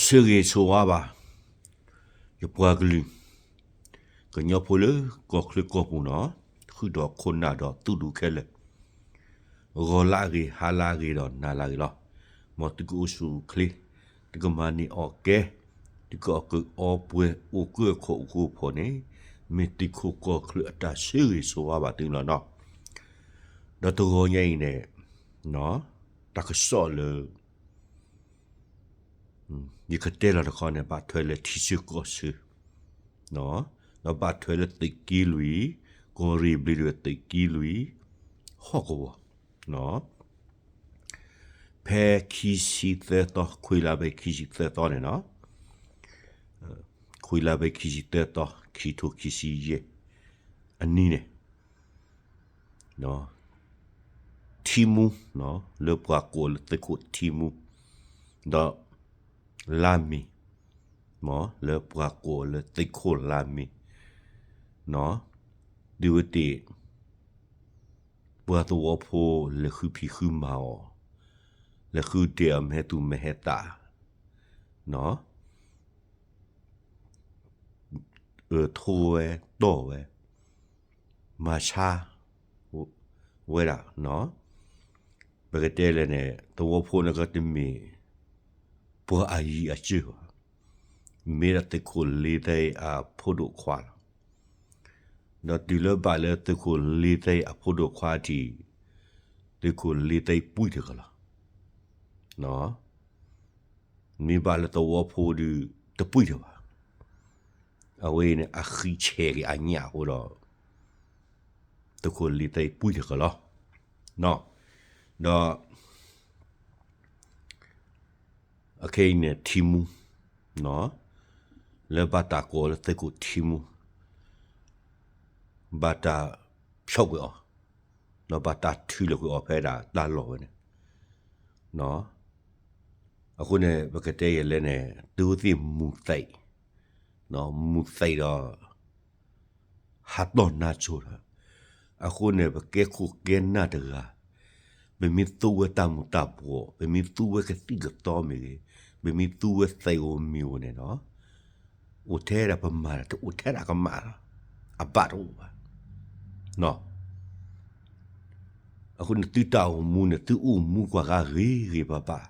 ဆၢဂ့ၤဆိဝါဘၣ် ယပှၤကလုာ် ကညီဖိလၢကီၢ်ချၢကီၢ်ပူၤနီၤ, ဃုာ်ဒီးခိၣ်နၢ်ဒီးသူၣ်ဒူခဲလၢာ်, ဂီၤလၢအဂ့ၤ ဟါလၢအဂ့ၤဒီးနၤလၢအဂ့ၤလီၤ. မ်သုကအိၣ်ဆူၣ်အိၣ်ချ့, သုကမၤန့ၢ်အီၣ်ကဲ, သုကအီၣ်ကၢအီပှဲၤ အိၣ်ကၢခိၣ်အိၣ်ဃိဖီန့ၣ်, မ့ၢ်သုးခိၣ်ကီၢ်ချၢအတၢ်ဆၢဂ့ၤဆိဝါဘၣ်သုန့ၣ်လီၤနီၤ. ဒီးတဂီၤညါအံၤန့ၣ် တၢ်ကစီၣ်လၢ ယကတဲလီၤတခီန့ၣ် ဘၣ်ထွဲလၢထံဆၢကီၢ်ဆၢ, ဒီးဘၣ်ထွဲလၢသုးက့လွံၢ်, ကီၢ်ရ့ၣ်ဘျ့းဒဝဲၢ်သုးက့လွံၢ်, ဟီၣ်ကဝီၤ, ဖဲခံဆံသၢသီ ခွံလါဘဲခံဆံသၢသီန့ၣ်နီၤ, ခွံလါဘဲခံဆံသၢသီ ခံထိခံဆံယဲၢ် အနံၤန့ၣ် ထံမူ လၢပှၤကိးလၢသုးခိၣ်ထံမူ, ဒီး လါမ့ၤ, မ်လၢပှၤကိးလၢသုးခိၣ်လါမ့ၤ, ဒုးဝဲသ့ၣ် ပှၤသဝီဖိလဲၤဃုဖံးဃုမၤအီၤ, လဲၤဃုဒဲးအီၤမဟဲသူၣ်မဟဲသး, ထိဝဲ တီၢ်ဝဲ, မၤဆါ ဝဲဒၣ်, ပကတဲလဲၣ်န့ၣ် သဝီဖိန့ၣ်ကတမ့ၢ် ပှၤအယံၤအစၢၢ်ဘၣ်, မ့ၢ်ဒၣ်သုးခိၣ်လ့သဲအဖိဒိၣ်ခွါလီၤ. ဒီးတုၤလၢဘၣ်လၢသုးခိၣ်လ့သဲအဖိဒိၣ်ခွါထံး, သုးခိၣ်လ့သဲပှံၢ်တကလီၤ. မ့ၢ်ဘၣ်လၢသဝီဖိဒုး တပှံၢ်တဘၣ်. အဝဲအံၤန့ၣ် အဃံဆဲးက့ၤအညၣ်အဃိဒီး သုးခိၣ်လ့သဲပှံၢ်တကလီၤ. ဒီး အခဲအံၤန့ၣ် ထံမူ လၢဘၣ်တၢ်ကိးလၢသုးခိၣ်ထံမူ ဘၣ်တၢ်ဖျိးကွံာ်အီၤ, ဒီးဘၣ်တၢ်ထုးလီၤကွံာ်အီၤဖဲဒၣ်တၢ်လီၢ်ဝဲန့ၣ်, အဃိန့ၣ် ပကတဲယဲၢ်လဲၣ်န့ၣ် သုဝဲသ့ၣ်မူၤသံး, မူၤသံးဒီး ဟးတီၢ်နါစိၤဒီး, အဃိန့ၣ် ပကဲခိၣ်ကဲနၢ်တဂၤ, ပမ့ၢ်သူဝဲတၢ်မူၤတၢ်ဘှီး, ပမ့ၢ်သူဝဲကသံၣ်ကသီမ့ၢ်ဂ့ၤ, ပမ့ၢ်သူဝဲသံးဧိၤမ့ၤဧိၤန့ၣ်ဒီး, အိၣ်ထဲဒၣ်ပမၤတၢ် တအိၣ်ထဲဒၣ်ကမၣ်လီၤ, အဘၣ်တအိၣ်ဘၣ်. အဃိန့ၣ် သုတၢ်အိၣ်မူန့ၣ် သုအိၣ်မူကွၢ်ဂၤဂ့ၤဂ့ၤဘၣ်ဘၣ်,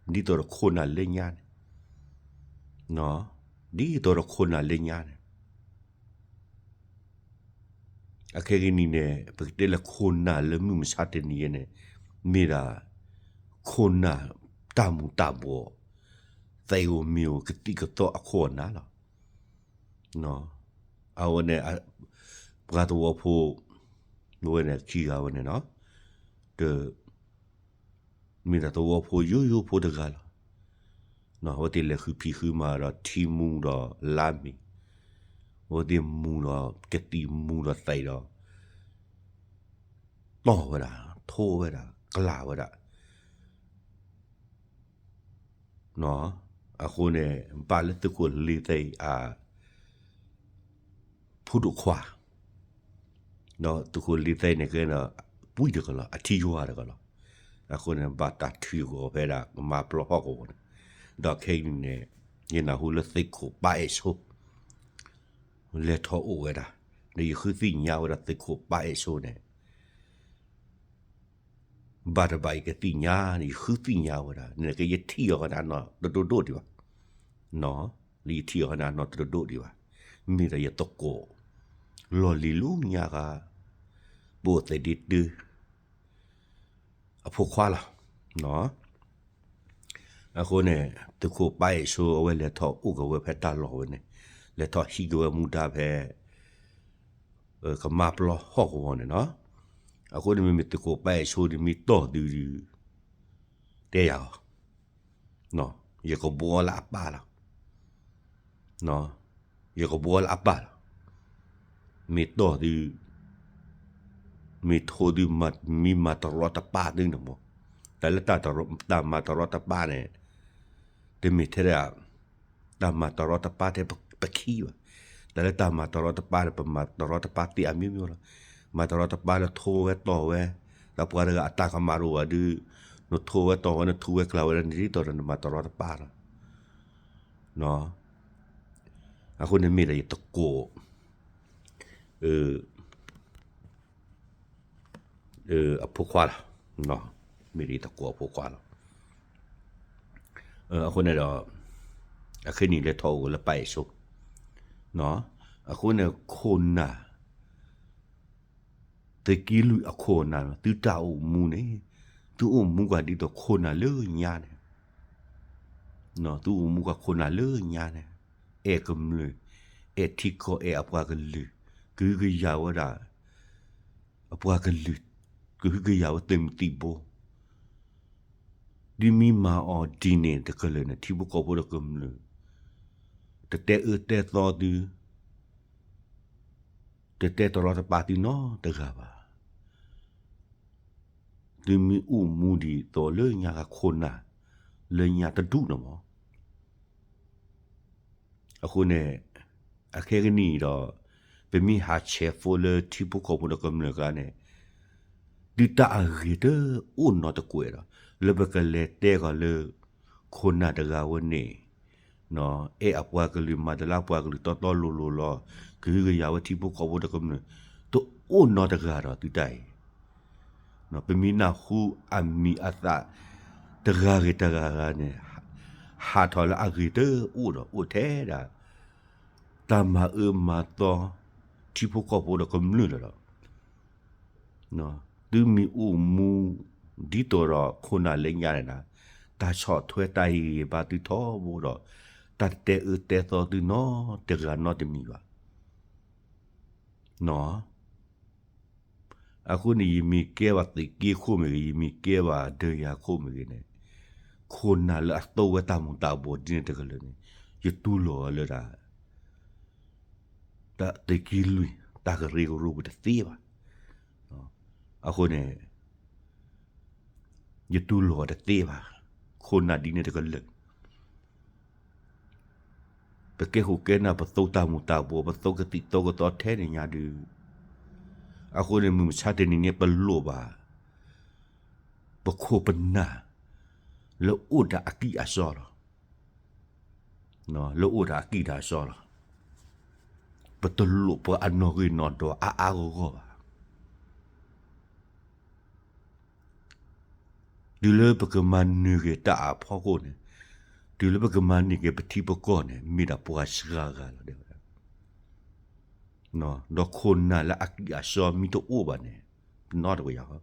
ဒ်သိးဒီးခိၣ်နၢ်လၢညါန့ၣ်, ဒ်သိးဒီးခိၣ်နၢ်လၢညါန့ၣ် အခဲကနံၣ်န့ၣ် ပကတဲလၢခိၣ်နၢ်လၢမုၢ်မဆါတနံၤအံၤန့ၣ် မ့ၢ်ဒၣ် ခိၣ်နၢ်တၢ်မူၤတၢ်ဘှီး သံးဧိၤမ့ၤဧိၤ ကသံၣ်ကသီအခိၣ်အနၢ်လီၤ. အဝဲန့ၣ် ပှၤသဝီဖိ ဝဲန့ၣ်ခံဂၤဝဲန့ၣ်နီၤ တ မ့ၢ်ဒၣ်သဝီဖိယိယိဖိတဂၤလီၤ. အဝဲသ့ၣ်လဲၤဃုဖံးဃုမၤဒီးထံမူဒီးလါမ့ၤ, အဝဲသ့ၣ်မူဒီး ကသံၣ်မူဒီးသံးဒီး တီၢ်ဝဲဒၣ် ထိဝဲဒၣ် ကျၢ်ဝဲဒၣ် အဃိန့ၣ် ဘၣ်လၢသုးခိၣ်လ့သဲအ ဖိဒိၣ်ခွါ ဒီးသုးခိၣ်လ့သဲန့ၣ်ကဲဒီး ပှံၢ်တကလီၤ အထံယွၤတကလီၤ. အဃိန့ၣ် ဘၣ်တၢ်ထုးကီၤဖဲဒၣ်ကမါပျီဟီၣ်ကဝီၤန့ၣ်, ဒီးခဲအံၤန့ၣ် ယနၢ်ဟူလၢသုးခိၣ်ပၢ်အဲၣ်ဆိ လဲၤထီၣ်အိၣ်ဝဲဒၣ်, ဒီးယဃုသ့ၣ်ညါဝဲဒၣ်သုးခိၣ်ပၢ်အဲၣ်ဆိန့ၣ် ဘၣ်တဘၣ်ယကသ့ၣ်ညါန့ၣ် ယဃုသ့ၣ်ညါဝဲဒၣ် နကယထံၣ်အီၤကနၣ်နီတဒိၣ်ဒိၣ်ဒံးဘၣ်, လၢယထံၣ်အီၤကနၣ်နီတဒိၣ်ဒိၣ်ဒံးဘၣ်, မ့ၢ်ဒီးယသကိး လီၢ်လံၤလၢညါဂၤ ပအိၣ်သဒ့တၢ အဖိခွါလီၤ. အဃိန့ၣ် သုးခိၣ်ပၢ်အဲၣ်ဆိ အဝဲလဲၤထီၣ်အိၣ်က့ၤဝဲဖဲတၢ်လီၢ်ဝဲန့ၣ်, လဲၤထီၣ်ဟံးက့ၤဝဲမူဒါဖဲ ကမါပျီဟီၣ်ကဝီၤန့ၣ်နီၤ. အဃိန့ၣ်မ့မ့ၢ်သုးခိၣ်ပၢ်အဲၣ်ဆိန့ၣ် မ့ၢ်တီၢ်သုဒုး တဲယၤအီၤ, ယကဘှီလၢအပၢ်လီၤ. ယကဘှီလၢအပၢ်လီၤ. မ့ၢ်တီၢ်သု မ့ၢ်ထိသု မ့ၢ်မၤတရီတပါသုန့ၣ်မး, တၢ်လၢတၢ်မၤတရီတပါန့ၣ် တမ့ၢ်ထဲဒၣ် တၢ်မၤတရီတပါထဲပခံဘၣ်. တၢ်လၢတၢ်မၤတရီတပါန့ၣ် ပမၤတရီတပါသ့အမျိုးမျိုးလီၤ. မၤတရီတပါလၢထိဝဲတီၢ်ဝဲ, ဒီးပှၤတဂၤအတၢ်ကမၣ်တအိၣ်ဘၣ်ဒုး နထိဝဲတီၢ်ဝဲ နထူဝဲကျၢ်ဝဲဒၣ်န့ၣ် ဒ်သိးဒီးနမၤတရီတပါလီၤ. အဃိန့ၣ်မ့ၢ်ဒီးယသကိး အဖိခွါလီၤ. မ့ၢ်ဒီးယသကိးအဖိခွါလီၤ. အဃိန့ၣ်ဒီး အခဲနံၣ်လဲၤထီၣ်အိၣ်လၢပၢ်အဲၣ်ဆိ အဃိန့ၣ်ခိၣ်နၢ် သုးက့လွံၢ်အခိၣ်နၢ် သုတၢ်အိၣ်မူန့ၣ် သုအိၣ်မူကွၢ်ဒ်သိးခိၣ်နၢ်လၢညါန့ၣ်, သုအိၣ်မူကွၢ်ခိၣ်နၢ်လၢညါန့ၣ်, အဲၣ်ကမျၢၢ်, အဲၣ်ထံကီၢ် အဲၣ်အပှၤကလုာ်, ကဟုကယာ်ဝဲဒၣ် အပှၤကလုာ်, ကဟုကယာ်ဝဲသုးမုၢ်သံၣ်ဘိ ဒ်မ့ၢ်မၤအီၤဒ်န့ၣ်တကလုာ်န့ၣ် ထံဖိကီၢ်ဖိဒီးကမျၢၢ် တတဲအၢတဲသီသု, တတဲတရီတပါသုနီတဂၤဘၣ်. သုမ့ၢ်အိၣ်မူဒ်သိးလၢညါဂၤခိၣ်နၢ် လၢညါတဒူၣ်န့ၣ်မး. အဃိန့ၣ် အခဲကနံၣ်အံၤဒီး ပမ့ၢ်ဟးဆဲးဖိလၢထံဖိကီၢ်ဖိဒီးကမျၢၢ်ကျါန့ၣ် သုတၢ်အဂ့ၤတအိၣ်နီတကွဲးဒီး လၢပကလဲၤတဲကီးလၢ ခိၣ်နၢ်တဂၤဝဲန့ၣ် အဲၣ်အပှၤကလုာ် မၤတၢ်လၢအပှၤကလုာ်တီတီလိၤလိၤလီၤ, ကဟုကယာ်ဝဲထံဖိကီၢ်ဖိဒီးကမျၢၢ် တအိၣ်နီတဂၤဒီးသုတၢ်အံၤ ပမ့ၢ်နၢ်ဟူအမံၤအသၣ် တဂၤဂ့ၤတဂၤဂၤန့ၣ် ဟးထီၣ်လၢအဂ့ၤတအိၣ်ဒီး အိၣ်ထဲဒၣ် တၢ်မၤအၢမၤသီ ထံဖိကီၢ်ဖိဒီးကမျၢၢ်လီၤဒီး သုမ့ၢ်အိၣ်မူ ဒ်သိးဒီးခိၣ်နၢ်လၢညါန့ၣ်ဒီး တၢ်ဆီၣ်ထွဲတၢ်ဟ့ၣ်ဂံၢ်ဟ့ၣ်ဘါသုထီဘိဒီး တၢ်တတဲအၢတဲသီသုနီတဂၤနီတမံၤဘၣ်. အဃိန့ၣ် ယမ့ၢ်ကဲဘၣ်သုးက့ခိၣ်မ့ၢ်ဂ့ၤ, ယမ့ၢ်ကဲဘၣ်ဒၢးယၤခိၣ်မ့ၢ်ဂ့ၤန့ၣ်, ခိၣ်နၢ်လၢအသိၣ်ဝဲတၢ်မူၤတၢ်ဘှီးဒ်န့ၣ်တကလုာ်န့ၣ် ယတူၢ်လိာ်အီၤလၢဒၣ် တၢ်သုးက့လွံၢ် တၢ်ကရၢကရိပူၤတသ့ဘၣ်. အဃိန့ၣ် ယတူၢ်လိာ်အီၤတသ့ဘၣ်. ခိၣ်နၢ်ဒ်န့ၣ်တကလုာ် ပကဲခိၣ်ကဲနၢ် ပသိၣ်တၢ်မူၤတၢ်ဘှီး ပသိၣ်ကသံၣ်သိၣ်ကသီထဲန့ၣ်ညါဒုး, အဃိန့ၣ် မုၢ်မဆါတနံၤန့ၣ် ပလိၣ်ဘၣ် ပခိၣ်ပနၢ် လၢအိၣ်ဒီးအကံၢ်အစီလီၤ. လၢအိၣ်ဒီးအကံၢ်ဒီးအစီလီၤ. ပတလိၣ်ပှၤအနီၣ်ဂံၢ်နီၣ်ဒွးအါအါဂီၢ်ဂီၢ်ဘၣ်. တုၤလၢပကမၤနၢၤက့ၤတၢ်အဖီခိၣ်န့ၣ်, တုၤလၢပကမၤန့ၢ်က့ၤပထံပကီၢ်န့ၣ် မ့ၢ်ဒၣ်ပှၤစှၤဂၤလီၤ. ဒီးခိၣ်နၢ်လၢအကံၢ်အစီမ့ၢ်တအိၣ်ဘၣ်န့ၣ် ပနီတဝဲယၤ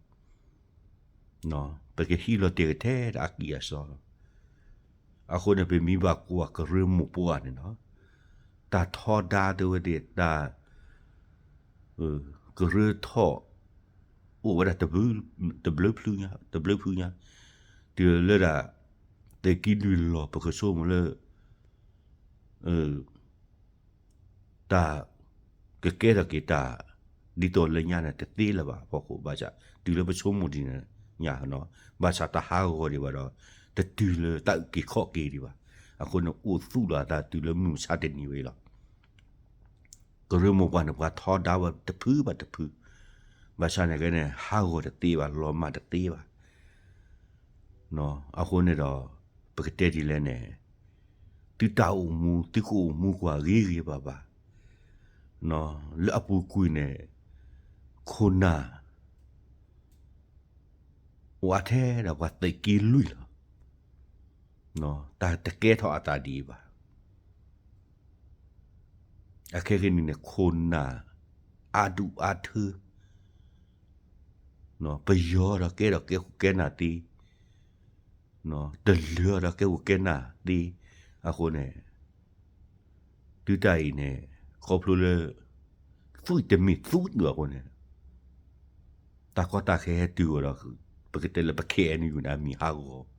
ပကဟံးလီၤတဲာ်ကထဲဒီးအကံၢ်အစီလီၤ. အဃိန့ၣ် ပမ့ၢ်ဘၣ်ကွၢ်ကရၢမိၢ်ပှၢ်န့ၣ်လီၤ. တၢ်ထီဒါတဝဲသ့ၣ် တၢ် ကရၢထီၣ် အိၣ်ဝဲဒၣ် တဘျုးဖုညါ, တုၤလၢဒၣ် သုးက့လွံၢ်လီၤ ပကဆိကမိၣ်လၢ တၢ် ကကဲထီၣ်က့ၤတၢ် ဒ်သိးလၢညါန့ၣ် တသ့လၢၤဘၣ်အဖီခိၣ် ဘၣ်ဆၣ် တုၤလၢပဆိကမိၣ်ဒ်န့ၣ်ညါ, ဘၣ်ဆၣ်တဟးဂီၤဒံးဘၣ်ဒီး တတုၤလၢတၢ်အုၣ်က့ၤခီၣ်က့ၤဒံးဘၣ်. အဃိန့ၣ် အိၣ်သူၣ်လီၤအသးတုၤလၢမုၢ်မဆါတနံၤဝဲအံၤလီၤ. ကရၢမိၢ်ပှၢ်န့ၣ် ပှၤထီဒါဝဲတဖုဘၣ်တဖု, ဘၣ်ဆၣ်န့ၣ်ကဲန့ၣ် ဟးဂီၤတသ့ဘၣ်, လီၤမၢ်တသ့ဘၣ်. အဃိန့ၣ်ဒီး ပကတဲဒ်လဲၣ်န့ၣ်, သုတၢ်အိၣ်မူ သုကအိၣ်မူကွၢ်ဂ့ၤဂ့ၤဘၣ်ဘၣ်, လၢအပူၤကွံာ်န့ၣ် ခိၣ်နၢ် အိၣ်အါထဲဒၣ်ပှၤသုးက့လွံၢ်လီၤ. တၢ်တကဲထီၣ်အသးဒံးဘၣ်. အခဲကနံၣ်န့ၣ် ခိၣ်နၢ် အါဒူၣ်အါထၢ ပယီၤဒီးကဲဒီးကဲခိၣ်ကဲနၢ်သ့, တလၢၤဒီးကဲခိၣ်ကဲနၢ်သ့, အဃိန့ၣ် သုတၢ်အံၤန့ၣ် ခီဖျိလၢ သွံၣ်တမ့ၢ်သူဘၣ်အဃိန့ၣ် တၢ်ကီတၢ်ခဲဟဲတုၤအီၤဒီး ပကတဲလၢပ ခ့ၣ်အဲၣ်ယူၣ်န့ၣ် အမံၤဟးဂီၤ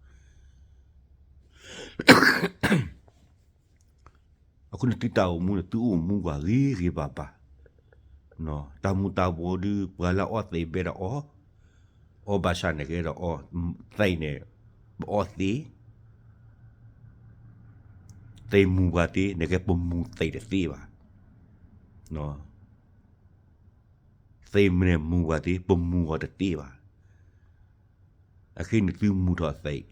အဃိန့ၣ် သုတၢ်အိၣ်မူန့ၣ် သုအိၣ်မူကွၢ်ဂ့ၤဂ့ၤဘၣ်ဘၣ်. တၢ်မူၤတၢ်ဘှီးဒုး ပှၤလၢအအီသံးဘဲဒီးအီ, အီဘၣ်ဆၣ်န့ၣ်ကဲဒီးအီ, သံးန့ၣ် ပအီသ့, သံးမူၤပှၤသ့, နကဲပမူၤသံးတသ့ဘၣ်. သံးမ့ၢ်မူၤပှၤသ့, ပမူၤအီၤတသ့ဘၣ်. အခဲအံၤန့ၣ် သုမူၤထီၣ်သံး,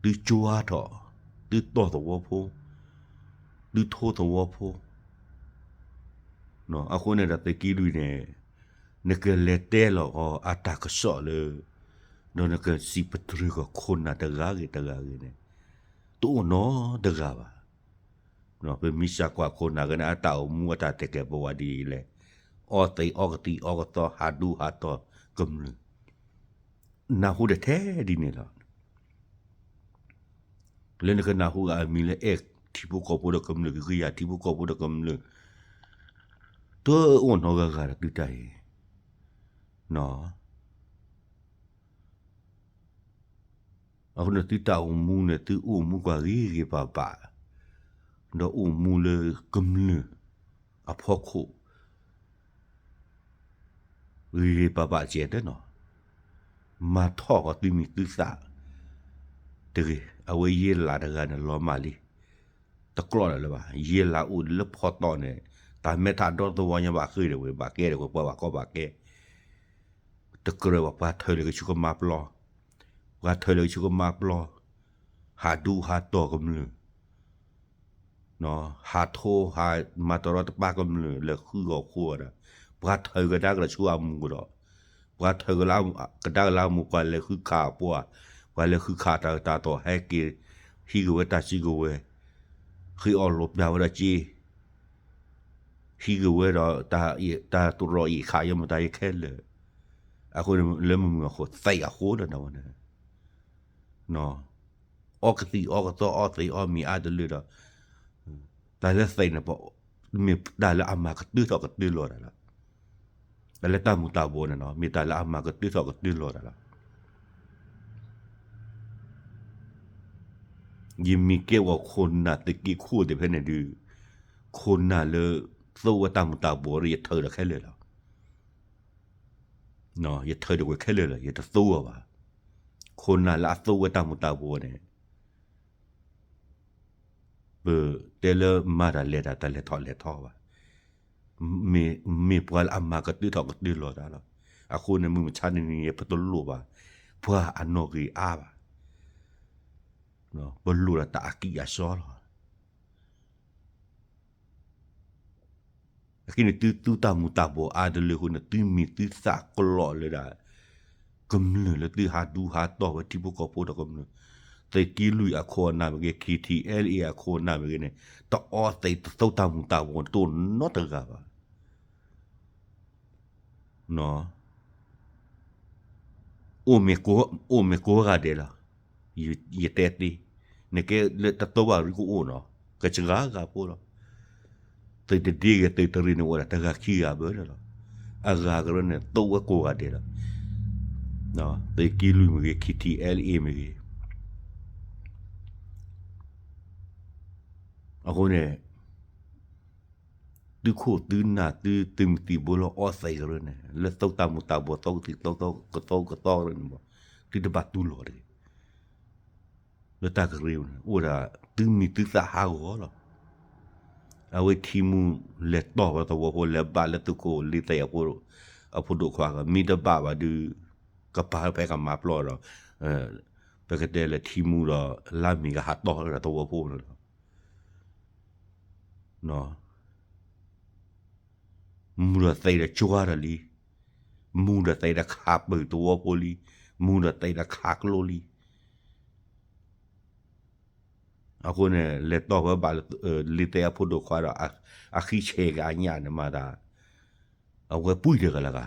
သုကၠွါထီၣ်, သု သုတီၢ်သဝီဖိ, သုထိသဝီဖိ. အဃိန့ၣ်ဒီးသုးက့လွံၢ်န့ၣ် နကလဲၤတဲလီၤအီၤအတၢ်ကစီၣ်လၢ ဒီးနကစံးပတြၢၤကီးခိၣ်နၢ်တဂၤဂ့ၤတဂၤဂ့ၤန့ၣ် တအိၣ်နီတဂၤဘၣ်. ပမ့ၢ်စးကွၢ်ခိၣ်နၢ်ကန့ၣ် အတၢ်အိၣ်မူအတၢ်တဲာ်ကဲာ်ပဝးဒ်လဲၣ်, အီသံးအီကသံၣ်အီကသီ ဟးဒူဟးတီၢ်ကမျၢၢ်, နၢ်ဟူဒၣ်ထဲဒ်န့ၣ်လီၤ. လၢနကနၢ်ဟူဂ့ၤအမံၤလၢအဲၣ်ထံဖိကီၢ်ဖိဒီးကမျၢၢ် ကဟုကယာ်ထံဖိကီၢ်ဖိဒီးကမျၢၢ်, တအိၣ်နီတဂၤဂ့ၤဒီးသုတၢ်အံၤ, အဃိန့ၣ်သုတၢ်အိၣ်မူန့ၣ် သုအိၣ်မူကွၢ်ဂ့ၤဂ့ၤဘၣ်ဘၣ်, ဒီးအိၣ်မူလၢကမျၢၢ်အဖီခိၣ် ဂ့ၤဂ့ၤဘၣ်ဘၣ်ကဲတနီၤ, မၤထီၣ်ဃီသုမံၤသုသးတဂ့ၤ. အဝဲယဲလးတဂၤန့ၣ် လီၤမၢ်လံ, တကျီၢ်လၢၤလၢၤဘၣ်. ယဲလးအိၣ်လၢဖီတီန့ၣ် တၢ်မဲထးဒီသဝီညါဘၣ်ဃ့ၢ်ဒီးဝဲ ဘၣ်ကဲဒီးဝဲ ပှၤဘၣ်ကီဘၣ်ခဲ တကြၢးဘၣ် ပှၤထၢလၢကဆူကမါပျီ, ပှၤထၢလၢကဆူကမါပျီ, ဟးဒူဟးတီၢ်ကမျၢၢ်, ဟးထိ ဟးမၤတရီတပါကမျၢၢ် လဲၤဃုဂီၤဃိဒီး, ပှၤထၢကဒါက့ၤလၢဆူအမူးဒီး, ပှၤထၢကဒါက့ၤလၢအမူး ပှၤလဲၤဃုခးအပှၤ, ပှၤလဲၤဃုခးတၢ်တၢ်တီၤ ဟဲက့ၤ ဟံးက့ၤဝဲတၢ်စုကဝဲၤ, ဃ့အီၣ်လိာ်ပျၢ်ဝဲဒီးစ့ ဟံးက့ၤဝဲဒီး တၢ်တရီအံၤခးယမတၤယခဲလၢာ်, အဃိန့ၣ်လၢမုၢ်မုၢ်အဃိ သံးအဃိလီၤ နဝဲန့ၣ်, အီကသံၣ်အီကသီ အီသံးအီမံၤအါတလၢဒီး, တၢ်လၢသံးန့ၣ် မ့ၢ်တၢ်လၢအမၤကတၢထီၣ်ကတၢလီၤတၢ်လီၤ. တၢ်လၢတၢ်မူၤတၢ်ဘှီးန့ၣ်နီၤ မ့ၢ်တၢ်လၢအမၤကတၢထီၣ်ကတၢလီၤတၢ်လီၤ. ယမ့ၢ်ကဲဝဲခိၣ်နၢ်သုးက့ခိၣ်သ့ၣ်ဖဲန့ၣ်ဒုး, ခိၣ်နၢ်လၢသိဝဲတၢ်မူၤတၢ်ဘှီးဒီး ယထၢဒီးခဲလၢာ်လီၤ. ယထၢဒီးဝဲခဲလၢာ်လီၤ ယတသိအီၤဘၣ်. ခိၣ်နၢ်လၢအသိဝဲတၢ်မူၤတၢ်ဘှီးန့ၣ် ပတဲလၢမၤတၢ်လဲၤတၢ် တၢ်လဲၤထီၣ်လဲၤထီဘၣ်. မ့ၢ်ပှၤလၢအမၤကတၢထီၣ်ကတၢလီၤတၢ်လီၤ. အဃိန့ၣ် မုၢ်မဆါတနံၤအံၤ ပတလိၣ်ဘၣ် ပှၤအနီၣ်ဂံၢ်အါဘၣ်. ပလိၣ်ဒီးတၢ်အကံၢ်အစီလီၤ. အဃိန့ၣ် သုသူတၢ်မူၤတၢ်ဘှီးအါတလၢအဃိန့ၣ် သုမံၤသုသးကျိးလၢဒၣ် ကမျၢၢ်လၢသုဟးဒူဟးတီၢ်ဝဲထံဖိကီၢ်ဖိဒီးကမျၢၢ်, သုးက့လွံၢ်အခိၣ်အနၢ်မ့ၢ်ဂ့ၤ, K T L Aအခိၣ်အနၢ်မ့ၢ်ဂ့ၤန့ၣ် တအီသံးတသိတၢ်မူၤတၢ်ဘှီး တအိၣ်နီတဂၤဘၣ်. အိၣ်မ့ၢ်ကိးဂၤဒဲးလီၤ. ယတဲသ့, နကဲလၢတသိဘၣ်ရံကအိၣ်နီၤ, ကစှၤဂၤဖိလီၤ. သုးတဒ့ဂ့ၤ သုးတရ့န့ၣ်အိၣ်ဒၣ်တဂၤခံဂၤဘၢလီၤ. အဂၤကရၢန့ၣ် သိဝဲကိးဂၤဒဲးလီၤ. သုးက့လွံၢ်မ့ၢ်ဂ့ၤ K T L Aမ့ၢ်ဂ့ၤ, အဃိန့ၣ် သုးခိၣ်သုးနၢ်သုသုးမုၢ်သံၣ်ဘိလၢအီသံးကရၢန့ၣ် လၢသိတၢ်မူၤတၢ်ဘှီး သီကသံၣ်ကသီကသီကသီကရၢန့ၣ်မ့ၢ် သုတဘၣ်တူၢ်လိာ်တဂ့ၤ. လၢတၢ်ကရၢန့ၣ် အိၣ်ဒၣ်သုမံၤသုသးဟးဂီၤလီၤ. အဝဲထံမူလဲၤတီၢ်ဝဲသဝီဖိ လဲၤဘၣ်လၢသုးခိၣ်လ့သံးအဖိဒိၣ်ခွါဂၤ မ့ၢ်တဘၣ်ဘၣ်ဒုး ကပၤဖဲကမၤပျီဒီး ပကတဲလၢထံမူဒီး လါမ့ၤကဟးတီၢ်လၢသဝီဖိန့ၣ်လီၤ. မူဒီးသံးဒီးကၠွါဒီးလံ, မူဒီးသံးဒီးခးပၢၢ်သဝီဖိလံ, မူဒီးသံးဒီးခးကျိလံ. အဃိန့ၣ် လဲၤတီၢ်ဝဲဘၣ်လၢ လ့သံးအဖိဒိၣ်ခွါဒီး အဃံဆဲးကအညၣ်န့ၣ်မၤသး အဝဲပှံၢ်တဂၤလၢဂၤ,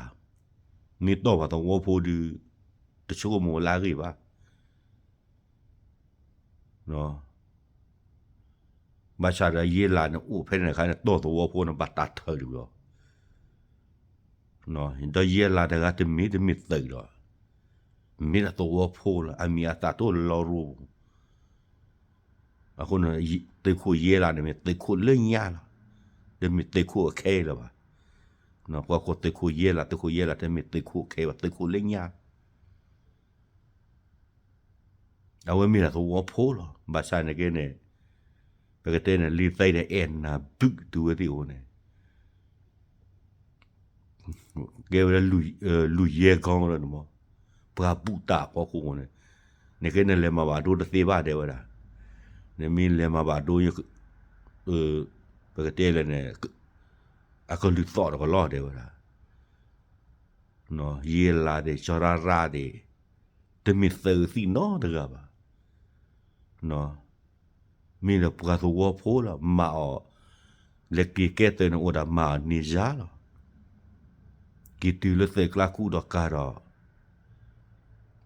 မ့ၢ်တီၢ်ဘၣ်သဝီဖိဒုး တဆိကမိၣ်လၢအဂ့ၢ်ဘၣ်. ဘၣ်ဆၣ်ဒီးယဲလးန့ၣ် အိၣ်ဖဲန့ၣ်အခါန့ၣ် တီၢ်သဝီဖိန့ၣ် ဘၣ်တၢ်ထၢၣ်ဒံးလီၤ. ဒီးယဲလးတဂၤတမ့ၢ်တမ့ၢ်သုးလီၤ, မ့ၢ်ဒၣ်သဝီဖိလီၤ, အမံၤအသးတအိၣ်လၢလီရိပူၤ. အဃိန့ၣ် သုးခိၣ်ယဲလးန့ၣ်မ့ၢ်သုးခိၣ်လၢညါလီၤ, တမ့ၢ်သုးခိၣ်အခဲလၢာ်ဘၣ်. ပှၤကိးသုးခိၣ်ယဲလး သုးခိၣ်ယဲလး တမ့ၢ်သုးခိၣ်အခဲဘၣ်, သုးခိၣ်လၢညါ အဝဲမ့ၢ်ဒၣ်သဝီဖိလီၤ. ဘၣ်ဆၣ်န့ၣ်က့န့ၣ် ပကတဲန့ၣ် လ့သံးဒီးအဲၣ်နၤဘုၣ်တုၤဝဲသ့ၣ်အအိၣ်န့ၣ် ကဲဝဲဒၣ် လူယဲကီလီၤန့ၣ်မး, ပှၤဘူၣ်တၢ်အဖီခိၣ်န့ၣ်, နကဲနလဲၤမၤဘၣ်ဒိတသ့ဘၣ်တဲဝဲဒၣ်. နမ့ၢ်လဲၤမၤဘၣ်ဒိ ပကတဲလဲၣ်န့ၣ် အကလုၢ်သီၣ်တကလီၢ်တဲဝဲဒၣ်, ယ့လးသ့ၣ် ကၠီရၣ်ရၣ်သ့ၣ် တမ့ၢ်သုးသံၣ်နီတဂၤဘၣ်. မ့ၢ်ဒီးပှၤသဝီဖိလီၤ မၤအီၤ, လဲၤက့ၤကဲသုးန့ၣ် အိၣ်ဒၣ်မၤအီၤန့ၢ်ယၤလီၤ. က့ၤတုၤလၢသုးကျါကူၣ်ဒီးကၤ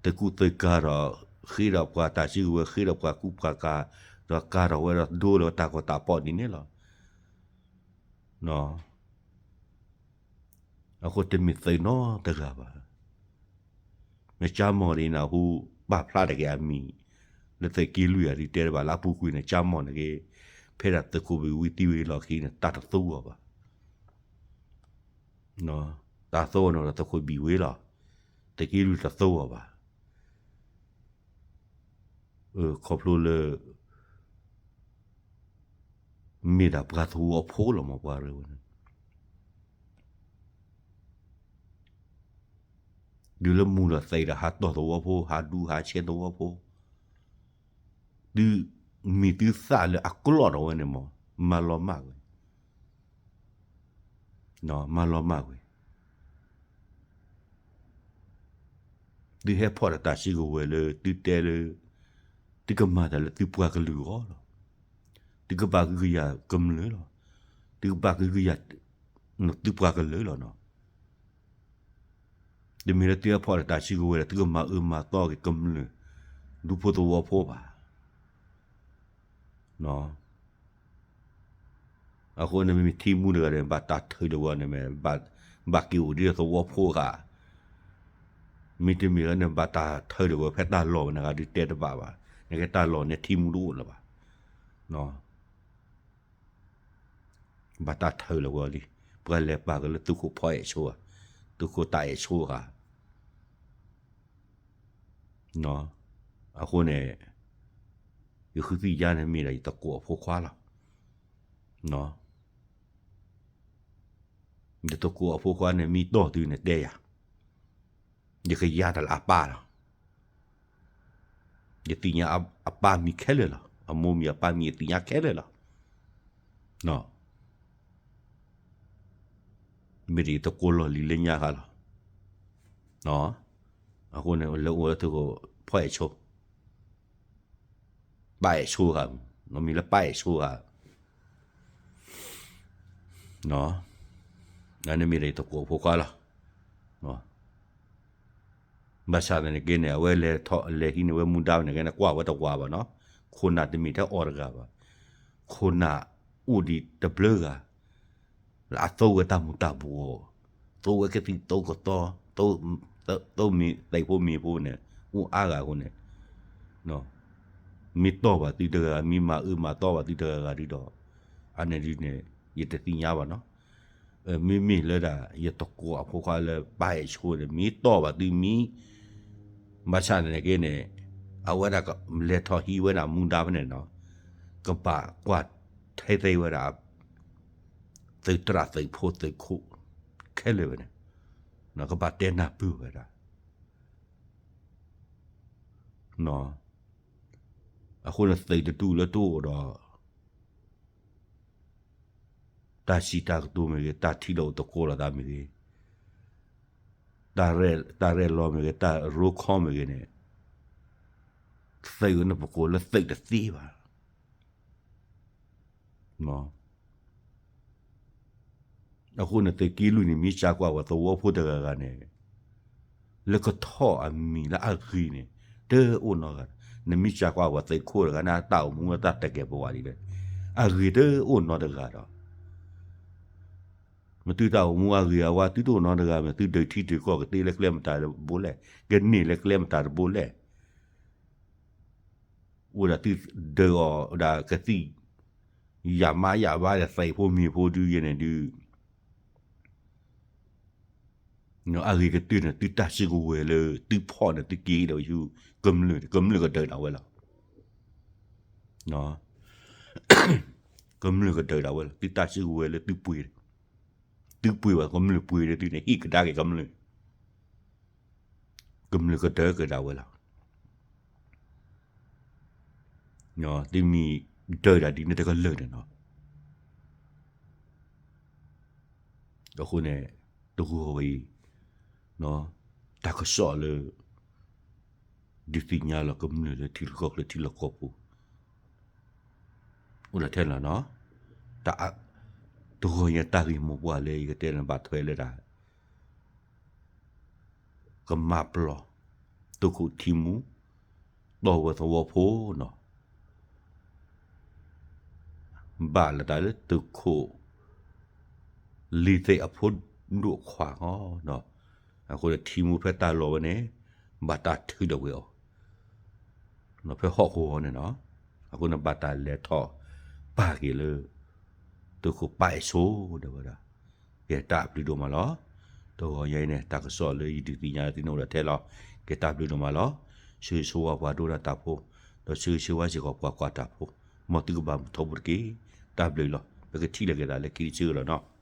ဒီး သုးကူၣ်သုးကၤဒီး ဃ့ဒီးပှၤတၢ်စုကဝဲၤ ဃ့ဒီးပှၤကူၣ်ပှၤကၤ ဒီးကၤဒီးဝဲဒီးဒိလီၤတၢ်ကီတၢ်ပီးဒ်န့ၣ်လီၤ. အဃိတမ့ၢ်သုးနီတဂၤဘၣ်. မ့ၢ်ကၠါမီၢ်ဒ်နၢ်ဟူ ပာ်ဖျါတက့ၢ်အမံၤ လၢသုးက့လွံၢ်အံၤ ဒုးတဲတဘၣ်လၢအပူၤကွံာ်န့ၣ် ကၠါမီၢ်န့ၣ်က့ ဖဲဒၣ်သုးခိၣ်ဘံၣ်ဝံသံဝံၤလီၢ်ခံန့ၣ် တၢ်တသူအီၤဘၣ်. တၢ်သူအီၤန့ၣ်ဒီးသုးခိၣ်ဘံၣ်ဝံလီၤ. သုးက့လွံၢ်တသူအီၤဘၣ်. ခီဖျိလၢ မ့ၢ်ဒၣ်ပှၤသဝီဖိလီၤမး ပှၤရၢဝဲန့ၣ် တုၤလၢမူၤဒီးသံးဒီး ဟးတီၢ်သဝီဖိ ဟးဒူဟးဆဲးသဝီဖိ, သုမံၤသုသၣ်လၢအကျိးထီၣ်ဝဲန့ၣ်မး မၤလီၤမၢ်ကွံာ်, မၤလီၤမၢ်ကွံာ်. သုဟဲဖီၣ်ဒီးတၢ်စုကဝဲၤလၢ သုတဲလၢ သုကမၤတၢ်လၢသုပှၤကလုာ်အဂီၢ်လီၤ. သုကဘၣ်ကဟုကယာ်ကမျၢၢ်လီၤ. သုကဘၣ်ကဟုကယာ် သုပှၤကလုာ်လီၤနီၤ. တမ့ၢ်လၢသုဟဲဖီၣ်ဒီးတၢ်စုကဝဲၤဒီး သုကမၤအၢမၤသီက့ၤကမျၢၢ် ဒူဖိသဝီဖိဘၣ်. အဃိန့ၣ်မ့မ့ၢ်ထံမူတဂၤဒီး ဘၣ်တၢ်ထုးဒီးဝဲန့ၣ်မ့ၢ် ဘၣ်က့ၤအိၣ်ဒ်သဝီဖိဂၤ, မ့တမ့ၢ်လၢန့ၣ် ဘၣ်တၢ်ထုးဒီးဝဲဖဲတၢ်လီၢ်ဝဲန့ၣ်ဂၤဒုးတဲတဘၣ်ဘၣ်. နကဲတၢ်လီၢ်န့ၣ်ထံမူတအိၣ်လၢၤဘၣ်. ဘၣ်တၢ်ထုးလီၤဝဲလံ. ပှၤလဲၤပာ်က့ၤလၢသုးခိၣ်ဖီအဲၣ်ဆိဧါ, သုးခိၣ်တၢ်အဲၣ်ဆိဧါ. အဃိန့ၣ် ယဃုသ့ၣ်ညါန့ၣ်မ့ၢ်ဒီးယသကိးအဖိခွါလီၤ. ယသကိးအဖိခွါန့ၣ် မ့ၢ်တီၢ်သုန့ၣ်တဲယၤ, ယကယါတၢ်လၢအပၢ်လီၤ. ယသ့ၣ်ညါအပၢ်မံၤခဲလၢာ်လီၤ. အမိၢ်မံၤအပၢ်မံၤ ယသ့ၣ်ညါခဲလၢာ်လီၤ. မ့ၢ်ဒ်ယသကိးလီၢ်လံၤလၢညါဃါလီၤ. အဃိန့ၣ် လဲၤအိၣ်လၢသုးခိၣ်ဖီအဲၣ်ဆိ, ပၢ်အဲၣ်ဆိဃါ, မံၤလၢပၢ်အဲၣ်ဆိဃါ, န့ၣ်မ့ၢ်ဒီးယသကိးအဖိခွါလီၤ. ဘၣ်ဆၣ်သနာ်က့န့ၣ် အဝဲလဲၤထီၣ်လဲၤဟံးန့ၢ်ဝဲမူဒါန့ၣ်က့န့ၣ် ကွၢ်ဝဲတဝးဘၣ်နီၤ, ခိၣ်နၢ်တမ့ၢ်ထဲအီၤတဂၤဘၣ်, ခိၣ်နၢ်အိၣ်ဒံးတဘျုးဂၤ လၢအသိဝဲတၢ်မူၤတၢ်ဘှီး, သိဝဲကသံၣ်သိကသီ, သိမ့ၢ်သံၣ်ဖိမ့ၢ်ဖိန့ၣ် အိၣ်အါဂၤအဃိန့ၣ်, မ့ၢ်တီၢ်ဘၣ်သုတဂၤဂၤ မ့ၢ်မၤအၢမၤသီဘၣ်သုတဂၤဂၤဒုဒီး, အန့ၣ်ဒုန့ၣ် ယတသ့ၣ်ညါဘၣ်နီၤ. မ့မ့ၢ်လၢဒၣ် ယသကိးအဖိခွါလၢပၢ်အဲၣ်ဆိန့ၣ် မ့ၢ်တီၢ်ဘၣ်သုမံၤ, ဘၣ်ဆၣ်သနာ်က့န့ၣ် အဝဲဒၣ်လဲၤထီၣ်ဟံးဝဲဒၣ်မူဒါဖဲန့ၣ်နီၤ, ကဘၣ်ကွၢ်ထဲသိဝဲဒၣ် သုးတြၢ်သုးဖိသုးခိၣ် ခဲလၢာ်ဝဲန့ၣ်, ကဘၣ်တဲနၢ်ပၢၢ်ဝဲဒၣ် အဃိန့ၣ်သုးတဒူၣ်လၢတအိၣ်ဒီး တၢ်စံးတၢ်ကတိၤမ့ၢ်ဂ့ၤ, တၢ်ထံၣ်လိာ်သကိးလိာ်သးမ့ၢ်ဂ့ၤ, တၢ်ရဲၣ်လီၤမ့ၢ်ဂ့ၤ, တၢ်ရိခီမ့ၢ်ဂ့ၤန့ၣ်, သုးန့ၣ်ပကိးလၢသုးတသ့ဘၣ်. အဃိန့ၣ်သုးက့လွံၢ်န့ၣ် မ့ၢ်စံးကွၢ်ဝဲသဝီဖိတဂၤဂၤန့ၣ် လၢကထီၣ်အမံၤလၢအဂ့ၤန့ၣ် တအိၣ်နီတဂၤ, နမ့ၢ်စံးကွၢ်ဝဲသုးခိၣ်တဂၤန့ၣ် အတၢ်အိၣ်မူအတၢ်တကဲာ်ပဝးဒ်လဲၣ်, အဂ့ၤတအိၣ်နီတဂၤဒီး မ့ၢ်သုတၢ်အိၣ်မူအဂ့ၤအဝါ သုတအိၣ်နီတဂၤ မ့ၢ်သုဒုးထံဒုးကီၢ်ကသ့လၢကျဲမတၤတဘိလဲၣ်, ကန့ၢ်လၢကျဲမတၤတဘိလဲၣ်, အိၣ်ဒၣ်သုဒုးအီၤဒၣ်ကသံၣ် ယၢ်မါယၢ်ဘါဒီးသံၣ်ဖိမ့ၢ်ဖိဒုယဲန့ၣ်ဒုး အဂ့ၤကတၢၢ်န့ၣ် သုတၢ်စုကဝဲၤလၢ သုဖီၣ်န့ၣ် သုက့ၤဒီးဆူ ကမျၢၢ် ကမျၢၢ်ကဒုးဒၣ်ဝဲလီၤ. ကမျၢၢ်ကဒုးဒၣ်ဝဲလီၤ. သုတၢ်စုကဝဲၤလၢသုပှ့ၤ, သုပှ့ၤဘၣ် ကမျၢၢ်ပှ့ၤဒီးသုန့ၣ် ဟံၣ်ကဒါက့ၤကမျၢၢ်, ကမျၢၢ်ကဒုးက့ၤဒၣ်ဝဲလီၤ. သုမ့ၢ်ဒၢးဒၣ်ဒ်န့ၣ်တကလုာ်န့ၣ်နီၤ. အဃိန့ၣ် တဂီၤဝဲအံၤ တၢ်ကစီၣ်လၢ ဒုးသ့ၣ်ညါလီၤကမျၢၢ်လၢထံလီၢ်ကီၢ်ချၢထံလီၢ်ကီၢ်ပူၤ အိၣ်ဒၣ်ထဲလီၤနီၤ. တဂီၤညါတၢ်ဂ့ၢ်မိၢ်ပှၢ်လၢယကတဲန့ၣ်ဘၣ်ထွဲလၢဒၣ် ကမၣ်ပျီ သုးခိၣ်ထံမူ တီၢ်ဝဲသဝီဖိနီၤ ဘၣ်လၢတၢ်လၢသုးခိၣ် လံၤသ့ၣ်အဖိဒိၣ်ခွါနီၤ. အဃိန့ၣ်ထံမူဖဲတၢ်လီၢ်ဝဲန့ၣ် ဘၣ်တၢ်ထုးဒီးဝဲအီၤ ဖဲဟီၣ်ကဝီၤန့ၣ်နီၤ. အဃိန့ၣ်ဘၣ်တၢ်လဲၤထီၣ်ပာ်က့ၤလၢ သုးခိၣ်ပၢ်အဲၣ်ဆိဒီးဝဲဒၣ် ကဲတၢ်ဘျုးဒိၣ်မးလီၤ. တဂီၤညါအံၤန့ၣ် တၢ်ကစီၣ်လၢယဒုးသ့ၣ်ညါသုန့ၣ်အိၣ်ဒၣ်ထဲလီၤ. ကဲတၢ်ဘျုးဒိၣ်မးလီၤ. ဆၢဂ့ၤဆၢဝါပှၤဒိကနၣ်တၢ်ဖိ, ဒီးဆၢဂ့ၤဆၢဝါစ့ၢ်ကီးပှၤကွၢ်တၢ်ဖိ, မ်သုကဘၣ်မုာ်ထီဘိတက့ၢ်. တၢ်ဘျုးလီၤ. ပကထံၣ်လိာ်က့ၤသးလၢခံတဆၢလီၤနီၤ.